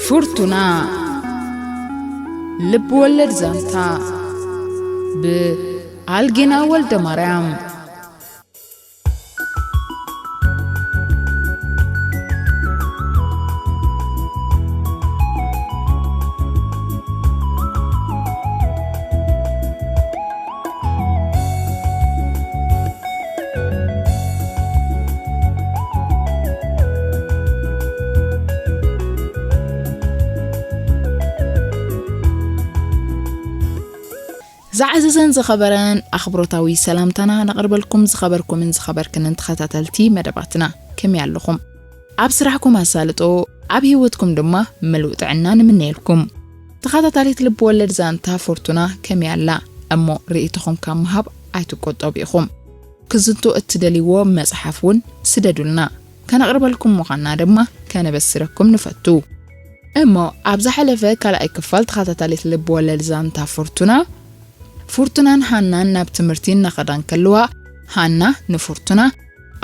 ፍርቱና ልብ ወለድ ዛንታ ብኣልጌና ወልደ ማርያም። ዝዓዘዘን ዝኸበረን ኣኽብሮታዊ ሰላምታና ነቕርበልኩም፣ ዝኸበርኩምን ዝኸበርክንን ተኸታተልቲ መደባትና፣ ከመይ ኣለኹም? ኣብ ስራሕኩም ኣሳልጦ፣ ኣብ ህይወትኩም ድማ ምሉእ ጥዕና ንምነየልኩም። ተኸታታሊት ልብ ወለድ ዛንታ ፍርቱና ከመይ ኣላ? እሞ ርእይቶኹም ካብ ምሃብ ኣይትቆጠቡ ኢኹም። ክዝንቶ እትደልይዎ መጽሓፍ እውን ስደዱልና። ከነቕርበልኩም ምዃንና ድማ ከነበስረኩም ንፈቱ። እሞ ኣብ ዝሓለፈ ካልኣይ ክፋል ተኸታታሊት ልብ ወለድ ዛንታ ፍርቱና፣ ፍርቱናን ሃናን ናብ ትምህርቲ እናኸዳ እንከለዋ፣ ሃና ንፍርቱና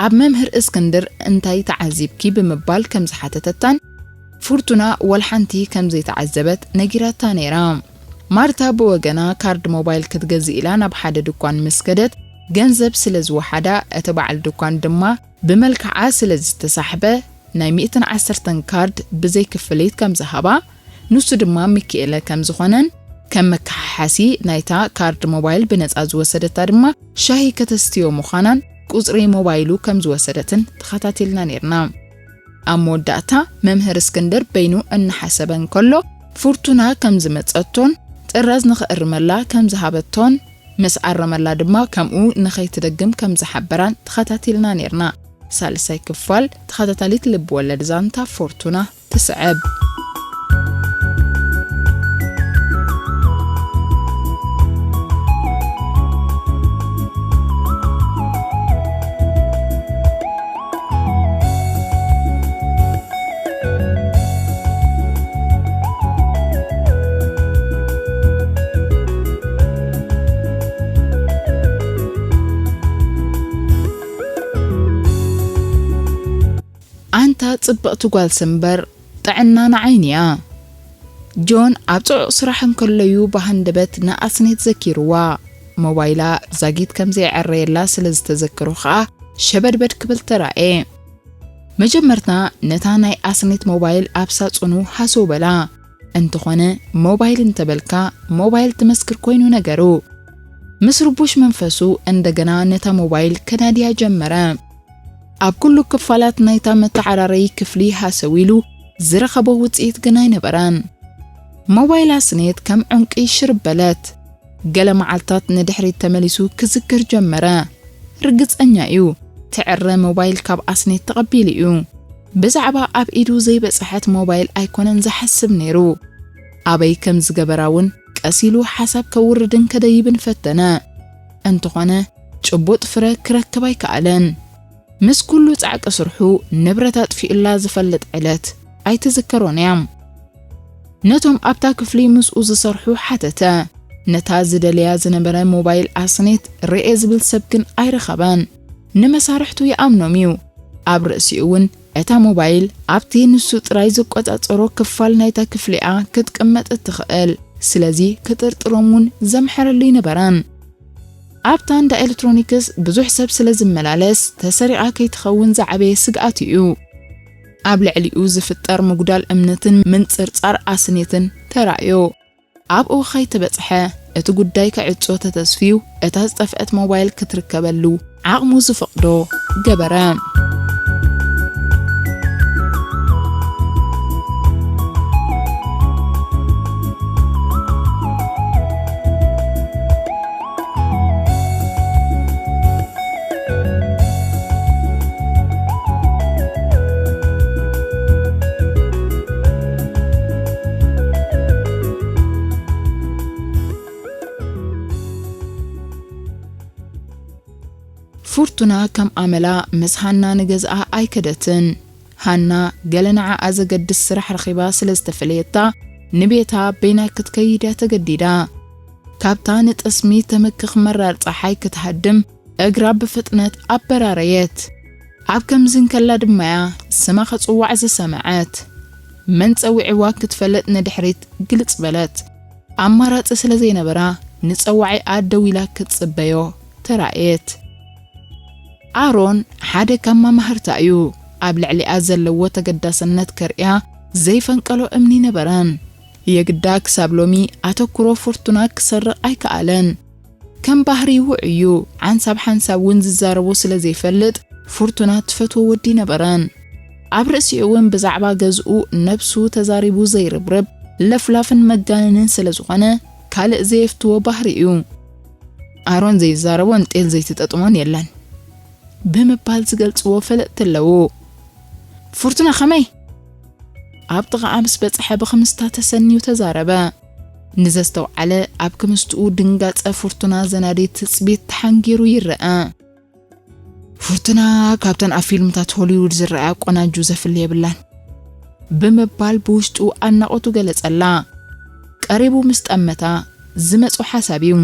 ኣብ መምህር እስክንድር እንታይ ተዓዚብኪ ብምባል ከም ዝሓተተታን፣ ፍርቱና ወላ ሓንቲ ከም ዘይተዓዘበት ነጊራታ ነይራ። ማርታ ብወገና ካርድ ሞባይል ክትገዝእ ኢላ ናብ ሓደ ድኳን ምስ ከደት፣ ገንዘብ ስለ ዝወሓዳ፣ እቲ በዓል ድኳን ድማ ብመልክዓ ስለ ዝተሳሕበ፣ ናይ ሚእትን ዓሰርተን ካርድ ብዘይ ክፍሊት ከም ዝሃባ፣ ንሱ ድማ ሚኪኤለ ከም ዝኾነን፣ ከም መከሓሓሲ ናይታ ካርድ ሞባይል ብነጻ ዝወሰደታ ድማ ሻሂ ከተስትዮ ምዃናን ቁጽሪ ሞባይሉ ከም ዝወሰደትን ተኸታቲልና ነይርና። ኣብ መወዳእታ መምህር እስክንድር በይኑ እናሓሰበ እንከሎ፣ ፍርቱና ከም ዝመጸቶን ጥራዝ ንኽእርመላ ከም ዝሃበቶን፣ ምስ ኣረመላ ድማ ከምኡ ንኸይትደግም ከም ዝሓበራን ተኸታቲልና ነይርና። ሳልሳይ ክፋል ተኸታታሊት ልብ ወለድ ዛንታ ፎርቱና ትስዕብ። ኣንታ ጽብቕቲ ጓል ስምበር፣ ጥዕና ንዓይን እያ። ጆን ኣብ ጽዑቕ ስራሕ እንከሎ'ዩ ብሃንደበት ንኣስኔት ዘኪርዋ። ሞባይላ ዛጊት ከም ዘየዐረየላ ስለ ዝተዘከሮ ኸኣ ሸበድበድ ክብል ተራእየ። መጀመርታ ነታ ናይ ኣስኔት ሞባይል ኣብ ሳጹኑ ሃሰው በላ። እንተኾነ ሞባይል እንተበልካ ሞባይል ትመስክር ኮይኑ ነገሩ። ምስ ርቡሽ መንፈሱ እንደገና ነታ ሞባይል ከናድያ ጀመረ። ኣብ ኩሉ ክፋላት ናይታ መተዓራረዪ ክፍሊ ሃሰው ኢሉ ዝረኸቦ ውጽኢት ግን ኣይነበረን። ሞባይል ኣስኔት ከም ዕንቂ ሽርብ በለት። ገለ መዓልታት ንድሕሪት ተመሊሱ ክዝክር ጀመረ። ርግጸኛ እዩ፣ ትዕረ ሞባይል ካብ ኣስኔት ተቐቢሉ እዩ። ብዛዕባ ኣብ ኢዱ ዘይበጽሐት ሞባይል ኣይኮነን ዝሓስብ ነይሩ። ኣበይ ከም ዝገበራ እውን ቀስ ኢሉ ሓሳብ ከውርድን ከደይብን ፈተነ። እንተኾነ፣ ጭቡጥ ፍረ ክረክብ ኣይከኣለን። ምስ ኩሉ ጻዕቂ ስርሑ፣ ንብረት ኣጥፊኡላ ዝፈልጥ ዕለት ኣይትዝከሮን እያ። ነቶም ኣብታ ክፍሊ ምስኡ ዝሰርሑ ሓተተ። ነታ ዝደልያ ዝነበረ ሞባይል ኣስኔት ርኤ ዝብል ሰብ ግን ኣይረኸበን። ንመሳርሕቱ ይኣምኖም እዩ። ኣብ ርእሲኡ እውን እታ ሞባይል ኣብቲ ንሱ ጥራይ ዝቆጻጸሮ ክፋል ናይታ ክፍሊ'ያ ክትቅመጥ እትኽእል። ስለዚ ክጥርጥሮም እውን ዘምሐረሉ ኣይነበረን። ኣብታ እንዳ ኤሌክትሮኒክስ ብዙሕ ሰብ ስለ ዝመላለስ ተሰሪቓ ከይትኸውን ዝዓበየ ስግኣት እዩ። ኣብ ልዕሊኡ ዝፍጠር ምጉዳል እምነትን ምንጽርጻር ኣስኔትን ተራእዮ። ኣብኡ ከይተበጽሐ እቲ ጉዳይ ክዕጾ ተተስፍዩ እታ ዝጠፍአት ሞባይል ክትርከበሉ ዓቕሙ ዝፈቕዶ ገበረ። ፍርቱና ከም ኣመላ ምስ ሃና ንገዝኣ ኣይከደትን። ሃና ገለ ንዓኣ ዘገድስ ስራሕ ረኺባ ስለ ዝተፈለየታ ንቤታ በይና ክትከይድ እያ ተገዲዳ። ካብታ ንጠስሚ ተመክኽ መራር ጸሓይ ክትሃድም እግራ ብፍጥነት ኣበራረየት። ኣብ ከምዚ እንከላ ድማ'ያ ስማ ክጽዋዕ ዝሰመዐት። መን ጸዊዕዋ ክትፈልጥ ንድሕሪት ግልጽ በለት። ኣማራጺ ስለ ዘይነበራ ንጸዋዒኣ ደው ኢላ ክትጽበዮ ተራእየት። ኣሮን ሓደ ካብ መማህርታ እዩ። ኣብ ልዕሊኣ ዘለዎ ተገዳስነት ከርእያ ዘይፈንቀሎ እምኒ ነበረን። የግዳ ክሳብ ሎሚ ኣተኩሮ ፍርቱና ክሰርቕ ኣይከኣለን። ከም ባህሪኡ እዩ። ሓንሳብ ሓንሳብ እውን ዝዛረቦ ስለ ዘይፈልጥ ፍርቱና ትፈትዎ ወዲ ነበረን። ኣብ ርእሲኡ እውን ብዛዕባ ገዝኡ ነብሱ ተዛሪቡ ዘይርብርብ ለፍላፍን መጋነንን ስለ ዝኾነ ካልእ ዘየፍትዎ ባህሪ እዩ። ኣሮን ዘይዛረቦን ጤል ዘይትጠጥሞን የለን ብምባል ዝገልጽዎ ፈለጥቲ ኣለዉ። ፍርቱና ከመይ? ኣብ ጥቓኣ ምስ በጽሐ ብኽምስታ ተሰንዩ ተዛረበ። ንዘስተውዓለ ኣብ ክምስትኡ ድንጋጸ ፍርቱና ዘናዲ ትጽቢት ተሓንጊሩ ይረአ። ፍርቱና ካብተን ኣብ ፊልምታት ሆሊውድ ዝረኣያ ቆናጁ ዘፍሊ የብላን ብምባል ብውሽጡ ኣድናቖቱ ገለጸላ። ቀሪቡ ምስ ጠመታ ዝመጾ ሓሳብ እዩ።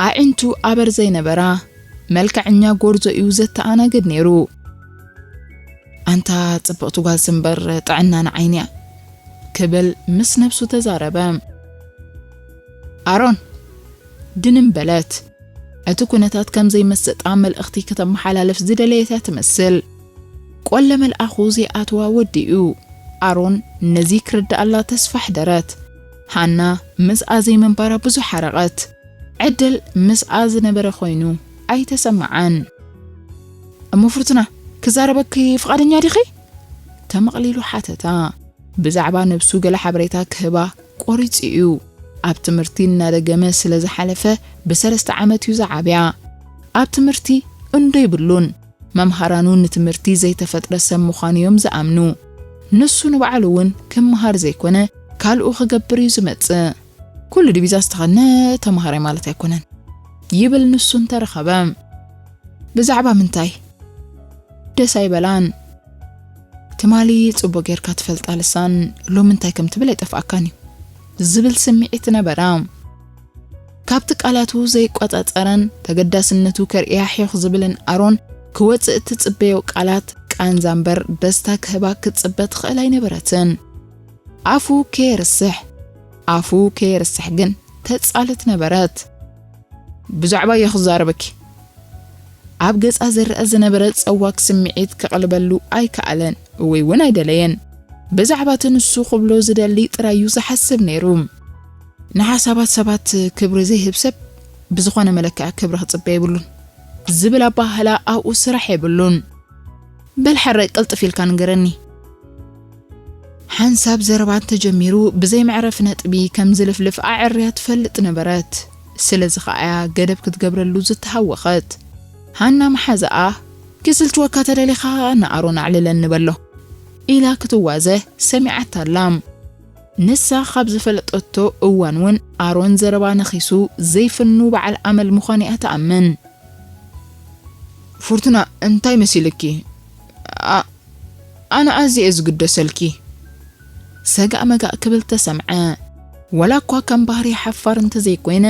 ኣዒንቱ ኣበር ዘይነበራ መልክዐኛ ጎርዞ እዩ ዘተኣናግድ ነይሩ። ኣንታ ጽብቕቲ ጓልሲ እምበር ጥዕና ንዓይኒ እያ ክብል ምስ ነብሱ ተዛረበ። ኣሮን ድንን በለት። እቲ ኩነታት ከም ዘይመሰጣ መልእኽቲ ከተመሓላልፍ ዝደለየት እያ ትመስል። ቆለ መልኣኹ ዘይኣትዋ ወዲ እዩ። ኣሮን ነዚ ክርድኣላ ተስፋ ኣሕደረት። ሃና ምስኣ ዘይምንባራ ብዙሕ ሓረቐት። ዕድል ምስኣ ዝነበረ ኮይኑ ኣይተሰምዓን። እሞ ፍርቱና፣ ክዛረበኪ ፍቓደኛ ዲኺ? ተመቕሊሉ ሓተታ። ብዛዕባ ነብሱ ገለ ሓበሬታ ክህባ ቆሪጹ እዩ። ኣብ ትምህርቲ እናደገመ ስለ ዝሓለፈ ብሰለስተ ዓመት እዩ ዝዓብያ። ኣብ ትምህርቲ እንዶ ይብሉን። መምሃራኑ ንትምህርቲ ዘይተፈጥረ ሰብ ምዃኑ እዮም ዝኣምኑ። ንሱ ንባዕሉ እውን ክመሃር ዘይኮነ ካልኡ ክገብር እዩ ዝመጽእ። ኩሉ ዲቪዛ ዝተኸድነ ተምሃራይ ማለት ኣይኮነን ይብል ንሱ እንተረኸበ። ብዛዕባ ምንታይ? ደስ ኣይበላን። ትማሊ ጽቡቕ ጌርካ ትፈልጣ ልሳን ሎሚ እንታይ ከም ትብል ኣይጠፍኣካን እዩ ዝብል ስምዒት ነበራ። ካብቲ ቃላቱ ዘይቆጻጸረን ተገዳስነቱ ከርእያ ሒኽ ዝብልን ኣሮን ክወጽእ እትጽበዮ ቃላት ቃንዛ እምበር ደስታ ክህባ ክትጽበ ትኽእል ኣይነበረትን። ኣፉ ከየርስሕ ኣፉ ከየርስሕ ግን ተጻልት ነበረት። ብዛዕባ እየ ክዛረበኪ። ኣብ ገጻ ዝረኣ ዝነበረ ጸዋግ ስምዒት ክቕልበሉ ኣይከኣለን ወይ እውን ኣይደለየን። ብዛዕባ እቲ ንሱ ክብሎ ዝደሊ ጥራይ እዩ ዝሓስብ ነይሩ። ንሓሳባት ሰባት ክብሪ ዘይህብ ሰብ ብዝኾነ መለክዒ ክብሪ ክጽበ የብሉን ዝብል ኣባህላ ኣብኡ ስራሕ የብሉን። በል ሕራይ ቅልጥፍ ኢልካ ንገረኒ። ሓንሳብ ዘረባ እንተጀሚሩ ብዘይ መዕረፊ ነጥቢ ከም ዝልፍልፍ ኣዐርያ ትፈልጥ ነበረት። ስለዚ ኸኣ እያ ገደብ ክትገብረሉ ዝተሃወኸት። ሃና መሓዛኣ፣ "ክስልችወካ ተደሊኻ ንኣሮን ኣዕልለኒ በሎ" ኢላ ክትዋዘ ሰሚዓታ ኣላ። ንሳ ካብ ዝፈለጠቶ እዋን እውን ኣሮን ዘረባ ነኺሱ ዘይፍኑ በዓል ኣመል ምዃኑ እያ ትኣምን። ፍርቱና፣ እንታይ መሲልኪ? ኣ-፣ ኣነ ኣዝየ እየ ዝግደሰልኪ። ሰጋእ መጋእ ክብል ተሰምዐ። ወላ እኳ ከም ባህሪ ሓፋር እንተዘይኮይነ፣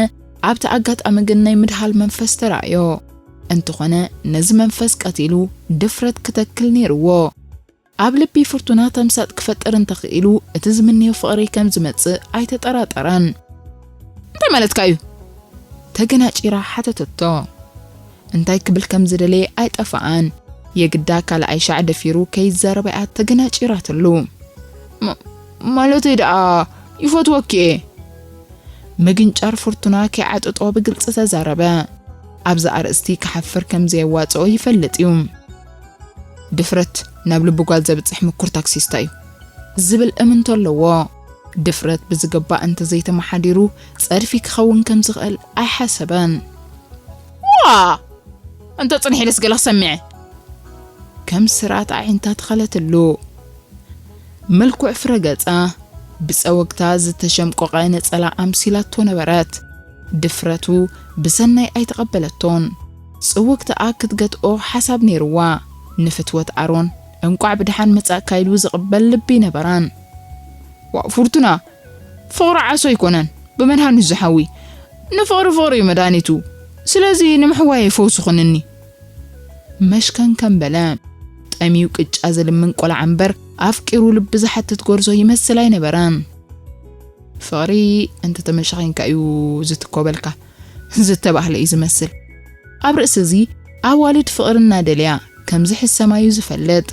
ኣብቲ ኣጋጣሚ ግን ናይ ምድሃል መንፈስ ተራእዮ። እንተኾነ፣ ነዚ መንፈስ ቀቲሉ ድፍረት ክተክል ነይርዎ። ኣብ ልቢ ፍርቱና ተምሳጥ ክፈጥር እንተኽኢሉ፣ እቲ ዝምነዮ ፍቕሪ ከም ዝመጽእ ኣይተጠራጠረን። እንታይ ማለትካ እዩ? ተገናጪራ ሓተተቶ። እንታይ ክብል ከም ዝደለየ ኣይጠፍኣን። የግዳ ካልኣይ ሻዕ ደፊሩ ከይዛረባ እያ ተገናጪራትሉ። ማ-፣ ማለተይ ደኣ ይፈትወኪ እየ። ምግንጫር ፍርቱና ከይዓጠጦ ብግልጺ ተዛረበ። ኣብዚ ኣርእስቲ ክሓፍር ከም ዘየዋጽኦ ይፈልጥ እዩ። ድፍረት ናብ ልቢ ጓል ዘብጽሕ ምኩር ታክሲስታ እዩ ዝብል እምንቶ ኣለዎ። ድፍረት ብዝግባእ እንተዘይተመሓዲሩ ጸድፊ ክኸውን ከም ዝኽእል ኣይሓሰበን። ዋ! እንተ ጽንሕ ኢለስ ገለ ክሰምዐ። ከም ስርዓት ኣዒንታ ተኸለትሉ። መልክዕ ፍረ ገጻ ብጸወግታ ዝተሸምቆቐ ነጸላ ኣምሲላቶ ነበረት። ድፍረቱ ብሰናይ ኣይተቐበለቶን። ጽውግታኣ ክትገትኦ ሓሳብ ነይርዋ። ንፍትወት ኣሮን እንቋዕ ብደሓን መጻእካ ኢሉ ዝቕበል ልቢ ነበራን። ዋእ ፍርቱና፣ ፍቕሪ ዓሶ ኣይኮነን፣ ብመድሃኒት ዝሓዊ። ንፍቕሪ ፍቕሪ እዩ መድሃኒቱ። ስለዚ ንምሕዋየይ ፈውሲ ኩንኒ። መሽከን ከም በለ፣ ጠምዩ ቅጫ ዝልምን ቆልዓ እምበር ኣፍቂሩ ልቢ ዝሓትት ጎርዞ ይመስል ኣይነበረን። ፍቕሪ እንተ ተመሻኺንካ እዩ ዝትኮበልካ ዝተባህለ እዩ ዝመስል። ኣብ ርእሲ እዚ ኣዋልድ ፍቕሪ እናደልያ ከም ዝሕሰማ እዩ ዝፈልጥ።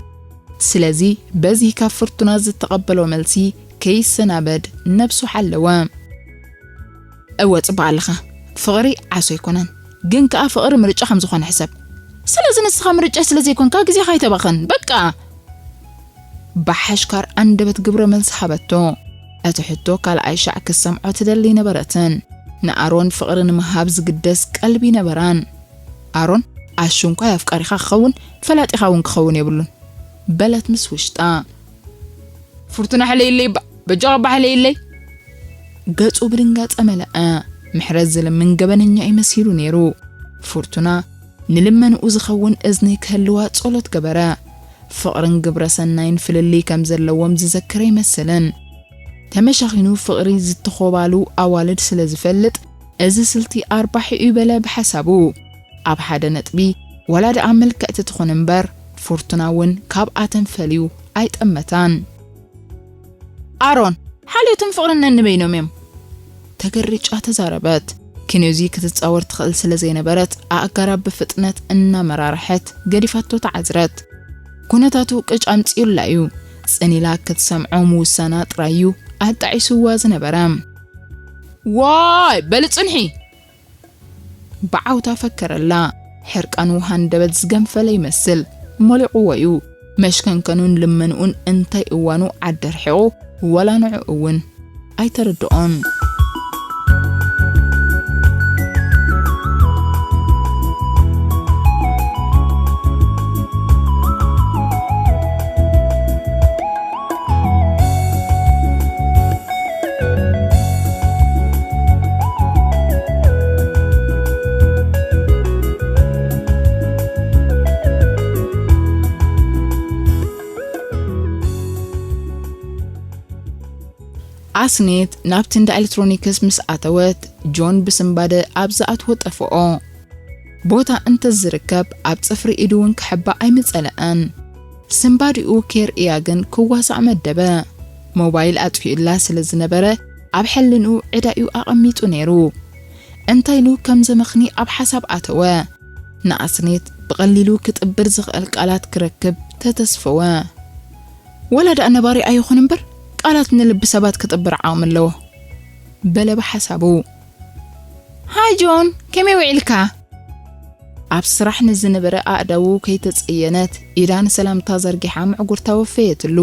ስለዚ በዚ ካብ ፍርቱና ዝተቐበሎ መልሲ ከይሰናበድ ነብሱ ሓለወ። እወ ጽቡቕ ኣለኻ። ፍቕሪ ዓሶ ኣይኮነን። ግን ከኣ ፍቕሪ ምርጫ ከም ዝኾነ ሕሰብ። ስለዚ ንስኻ ምርጫ ስለ ዘይኮንካ ግዜኻ ኣይተባኽን። በቃ! ብሓሽካር ኣንደበት ግብረ መልሲ ሃበቶ። እቲ ሕቶ ካልኣይ ሻዕ ክትሰምዖ ትደሊ ነበረትን። ንኣሮን ፍቕሪ ንምሃብ ዝግደስ ቀልቢ ነበራን። ኣሮን ኣሽንኳይ ኣፍቃሪኻ ክኸውን ፈላጢኻ እውን ክኸውን የብሉን በለት ምስ ውሽጣ። ፍርቱና ሕለይለይ እባ፣ በጃኻ እባ ሕለይለይ። ገጹ ብድንጋጸ መለኣ። ምሕረት ዝልምን ገበነኛ እዩ መሲሉ ነይሩ። ፍርቱና ንልመንኡ ዝኸውን እዝኒ ክህልዋ ጸሎት ገበረ። ፍቕርን ግብረ ሰናይን ፍልልይ ከም ዘለዎም ዝዘክር ኣይመስልን። ተመሻኺኑ ፍቕሪ ዝተኾባሉ ኣዋልድ ስለ ዝፈልጥ፣ እዚ ስልቲ ኣርባሒ እዩ በለ ብሓሳቡ። ኣብ ሓደ ነጥቢ፣ ዋላ ደኣ ምልክዕቲ ትኹን እምበር፣ ፍርቱና እውን ካብኣተን ፈልዩ ኣይጠመታን። ኣሮን፣ ሓልዮትን ፍቕርን ነንበይኖም እዮም። ተገሪጫ ተዛረበት። ኪኖዚ ክትጻወር ትኽእል ስለ ዘይነበረት፣ ኣእጋራ ብፍጥነት እናመራርሐት ገዲፋቶ ተዓዝረት። ኩነታቱ ቅጭ ኣምጺኡላ እዩ። ጽን ኢላ ክትሰምዖ ምውሳና ጥራይ እዩ ኣጣዒስዋ ዝነበረ። ዋይ፣ በሊ ጽንሒ! ብዓውታ ፈከረላ። ሕርቃኑ ሃንደበት ዝገንፈለ ይመስል። ሞሊቑዎ እዩ። መሽከንከኑን ልመንኡን እንታይ እዋኑ ዓዲ ርሒቑ፣ ወላ ንዕኡ እውን ኣይተረድኦን። ኣስኔት ናብቲ እንዳ ኤሌክትሮኒክስ ምስ ኣተወት፣ ጆን ብስንባደ ኣብ ዝኣትዎ ጠፍኦ። ቦታ እንተ ዝርከብ ኣብ ጽፍሪ ኢዱ እውን ክሕባእ ኣይምጸለአን። ስንባዲኡ ኬርእያ ግን ክዋሳእ መደበ። ሞባይል ኣጥፊኡላ ስለ ዝነበረ ኣብ ሕልንኡ ዕዳዩ ኣቐሚጡ ነይሩ። እንታይ ኢሉ ከም ዘመኽኒ ኣብ ሓሳብ ኣተወ። ንኣስኔት ብቐሊሉ ክጥብር ዝኽእል ቃላት ክረክብ ተተስፈወ። ወላ ደኣ ነባሪ ኣይኹን እምበር ቃላት ንልቢ ሰባት ክጥብር ዓቕሚ ኣለዎ በለ ብሓሳቡ። ሃይ ጆን፣ ከመይ ውዒልካ? ኣብ ስራሕ ንዝነበረ ኣእዳዉ ከይተጸየነት ኢዳ ንሰላምታ ዘርጊሓ ምዕጉርታ ወፈየትሉ።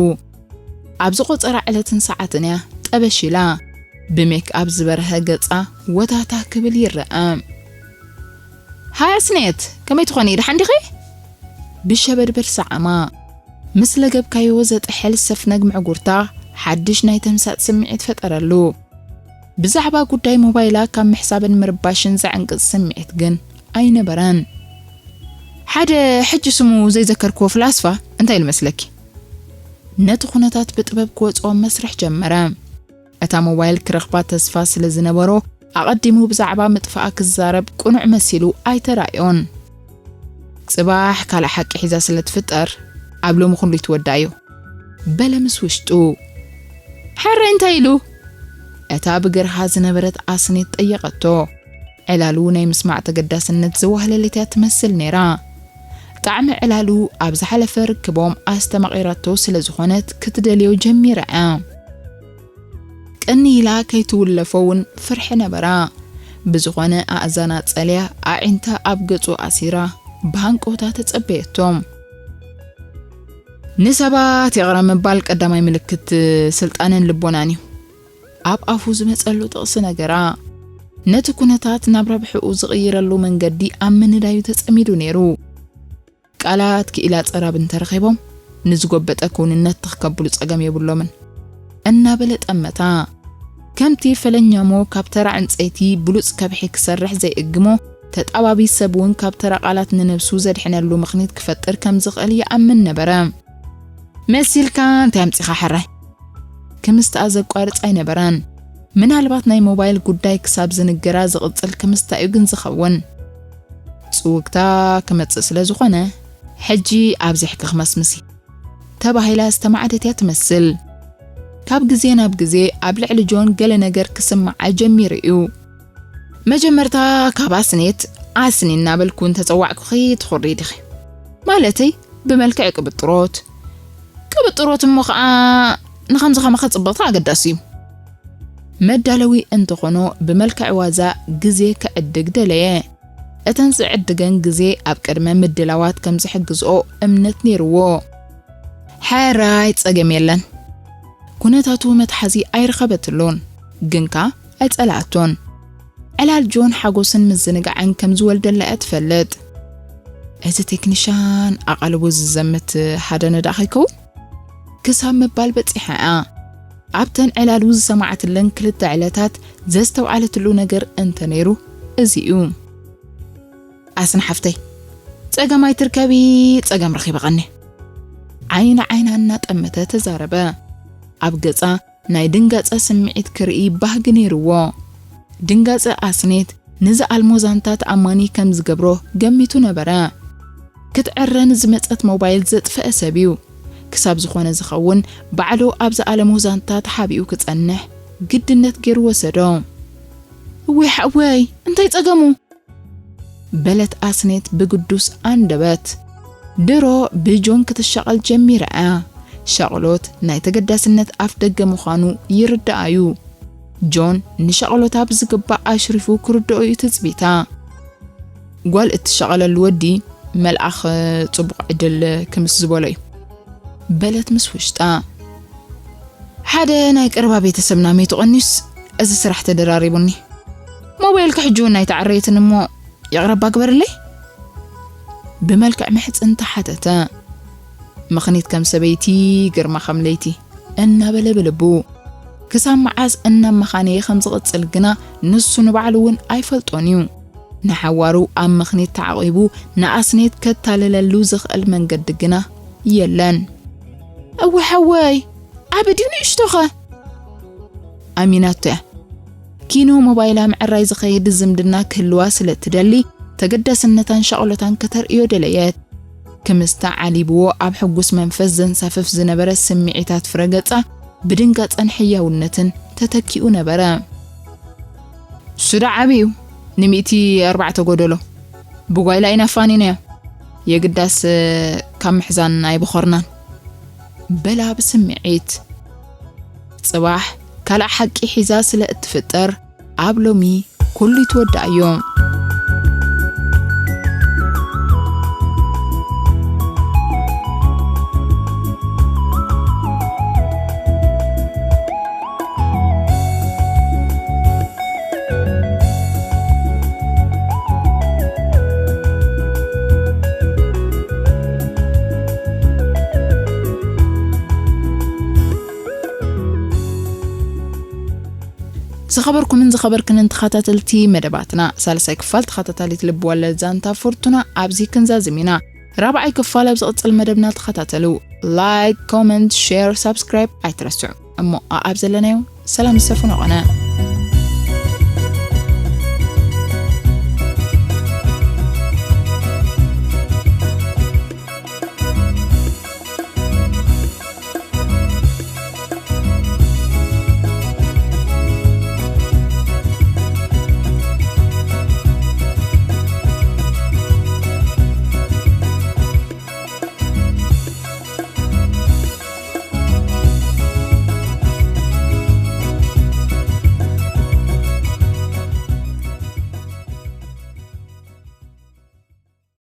ኣብ ዝቖጸራ ዕለትን ሰዓትን እያ ጠበሽ ኢላ። ብሜክኣፕ ዝበርሀ ገጻ ወታታ ክብል ይረኣ። ሃያ ስኔት፣ ከመይ ትኾኒ? ደሓን ዲኺ? ብሸበድበድ ሰዓማ። ምስ ለገብካዮ ዘጥሕል ሰፍነግ ምዕጉርታ ሓድሽ ናይ ተምሳጥ ስምዒት ፈጠረሉ። ብዛዕባ ጉዳይ ሞባይላ ካብ ምሕሳብን ምርባሽን ዘዕንቅጽ ስምዒት ግን ኣይነበረን። ሓደ ሕጂ ስሙ ዘይዘከርክዎ ፍላስፋ እንታይ ኢሉ መስለኪ? ነቲ ኩነታት ብጥበብ ክወጽኦ መስርሕ ጀመረ። እታ ሞባይል ክረኽባ ተስፋ ስለ ዝነበሮ፣ ኣቐዲሙ ብዛዕባ ምጥፋኣ ክዛረብ ቅኑዕ መሲሉ ኣይተራእዮን። ጽባሕ ካልእ ሓቂ ሒዛ ስለ ትፍጠር፣ ኣብ ሎሚ ኩሉ ይትወዳእዮ። በለ ምስ ውሽጡ። ሕራይ እንታይ ኢሉ? እታ ብገርሃ ዝነበረት ኣስኔት ጠየቐቶ። ዕላሉ ናይ ምስማዕ ተገዳስነት ዘዋህለለት እያ ትመስል ነይራ። ጣዕሚ ዕላሉ ኣብ ዝሓለፈ ርክቦም ኣስተማቒራቶ ስለ ዝኾነት ክትደልዮ ጀሚራ እያ። ቅኒ ኢላ ከይትውለፎ እውን ፍርሒ ነበራ። ብዝኾነ ኣእዛና ጸልያ ኣዒንታ ኣብ ገጹ ኣሲራ ብሃንቀውታ ተጸበየቶም። ንሰባት ይቕረ ምባል ቀዳማይ ምልክት ስልጣንን ልቦናን እዩ። ኣብ ኣፉ ዝመጸሉ ጥቕሲ ነገራ። ነቲ ኩነታት ናብ ረብሕኡ ዝቕይረሉ መንገዲ ኣብ ምንዳዩ ተጸሚዱ ነይሩ። ቃላት ክኢላ ጸራብ እንተረኺቦም፣ ንዝጎበጠ ክውንነት ትኽ ከብሉ ጸገም የብሎምን። እናበለ ጠመታ። ከምቲ ፈለኛሞ ካብ ተራ ዕንጸይቲ ብሉጽ ከብሒ ክሰርሕ ዘይእግሞ፣ ተጣባቢ ሰብ እውን ካብ ተራ ቃላት ንነብሱ ዘድሕነሉ ምኽኒት ክፈጥር ከም ዝኽእል ይኣምን ነበረ። መሲልካ እንታይ ኣምጺኻ ሕራይ? ክምስትኣ ዘቋርጽ ኣይነበረን። ምናልባት ናይ ሞባይል ጉዳይ ክሳብ ዝንገራ ዝቕጽል ክምስታ እዩ ግን ዝኸውን። ጽውግታ ክመጽእ ስለ ዝኾነ፣ ሕጂ ኣብዚሕኪ ክመስምሲ። ተባሂላ ዝተማዕደት እያ ትመስል። ካብ ግዜ ናብ ግዜ ኣብ ልዕሊ ጆን ገለ ነገር ክስምዓ ጀሚሩ እዩ። መጀመርታ ካብ ኣስኔት ኣስኒ እናበልኩ እንተጸዋዕኩኺ ትኹሪ ዲኺ? ማለተይ ብመልክዕ ቅብጥሮት። ቅብጥሮት እሞ ኸኣ ንኸምዚ ኸማኺ ጽብቕቲ ኣገዳሲ እዩ። መዳለዊ እንተኾኖ ብመልክዕ ዋዛ ግዜ ክዕድግ ደለየ። እተን ዝዕድገን ግዜ ኣብ ቅድመ ምድላዋት ከም ዝሕግዝኦ እምነት ነይርዎ። ሕራይ ጸገም የለን። ኩነታቱ መትሓዚ ኣይረኸበትሉን፣ ግንካ ኣይጸላኣቶን። ዕላል ጆን ሓጎስን ምዝንጋዕን ከም ዝወልደላ እያ ትፈልጥ። እዚ ቴክኒሻን ኣቓልቦ ዝዘምት ሓደ ነዳእ ከይከውን? ክሳብ ምባል በጺሓ እያ። ኣብተን ዕላሉ ዝሰማዓትለን ክልተ ዕለታት ዘስተውዓለትሉ ነገር እንተ ነይሩ እዚ እዩ። ኣስኒ ሓፍተይ፣ ጸገም ኣይትርከቢ፣ ጸገም ረኺበ ቐኒ። ዓይኒ ዓይና እናጠመተ ተዛረበ። ኣብ ገጻ ናይ ድንጋጸ ስምዒት ክርኢ ባህጊ ነይርዎ። ድንጋጸ ኣስኔት ንዝኣልሞ ዛንታ ተኣማኒ ከም ዝገብሮ ገሚቱ ነበረ። ክትዕረ ንዝመጸት ሞባይል ዘጥፈአ ሰብ እዩ። ክሳብ ዝኾነ ዝኸውን ባዕሉ ኣብ ዝኣለሞ ዛንታ ተሓቢኡ ክጸንሕ ግድነት ገይሩ ወሰዶ። እወይ ሓወይ፣ እንታይ ጸገሙ? በለት ኣስኔት ብግዱስ ኣንደበት። ድሮ ብጆን ክትሻቐል ጀሚራ እያ። ሻቕሎት ናይ ተገዳስነት ኣፍ ደገ ምዃኑ ይርዳኣ እዩ። ጆን ንሻቕሎታ ብዝግባእ ኣሽሪፉ ክርድኦ እዩ ትጽቢታ። ጓል እትሻቐለሉ ወዲ መልኣኽ ጽቡቕ ዕድል ክምስ ዝበሎ እዩ። በለት ምስ ውሽጣ። ሓደ ናይ ቀረባ ቤተሰብና ሜቱ ቀኒዩስ እዚ ስራሕ ተደራሪቡኒ። ሞባይልኪ ሕጂ እውን ኣይተዓረየትን እሞ ይቕረባ ግበርለይ? ብመልክዕ ምሕጽንታ ሓተተ። ምኽኒት ከም ሰበይቲ፣ ግርማ ከም ለይቲ እናበለ ብልቡ። ክሳብ መዓስ እናመኻነየ ከም ዝቕጽል ግና ንሱ ንባዕሉ እውን ኣይፈልጦን እዩ። ንሓዋሩ ኣብ ምኽኒት ተዓቒቡ ንኣስኔት ከታልለሉ ዝኽእል መንገዲ ግና የለን። እወ ሓወይ፣ ዓቢ ድዩ ንእሽቶኸ? ኣሚናቶ እያ። ኪኖ ሞባይላ ምዕራይ ዝኸይድ ዝምድና ክህልዋ ስለ እትደሊ፣ ተገዳስነታን ሻቕሎታን ከተርእዮ ደለየት። ክምስታ ዓሊብዎ ኣብ ሕጉስ መንፈስ ዘንሳፍፍ ዝነበረ ስምዒታት ፍረገጻ ብድንጋጸን ሕያውነትን ተተኪኡ ነበረ። እሱ ደኣ ዓቢ እዩ፣ ንሚእቲ ኣርባዕተ ጎደሎ። ብጓይላ ኢና ኣፋኒናዮ። የግዳስ ካብ ምሕዛን ኣይበኾርናን። በላ ብስምዒት። ጽባሕ ካልእ ሓቂ ሒዛ ስለ እትፍጠር፣ ኣብ ሎሚ ኩሉ ይትወዳእ እዩ። ዝኸበርኩምን ዝኸበርክንን ተኸታተልቲ መደባትና፣ ሳልሳይ ክፋል ተኸታታሊት ልብ ወለድ ዛንታ ፍርቱና ኣብዚ ክንዛዝም ኢና። ራብዓይ ክፋል ኣብ ዝቕጽል መደብና ተኸታተሉ። ላይክ፣ ኮመንት፣ ሼር፣ ሳብስክራይብ ኣይትረስዑ። እሞ ኣኣብ ዘለናዮ ሰላም ዝሰፍኖ ኾነ።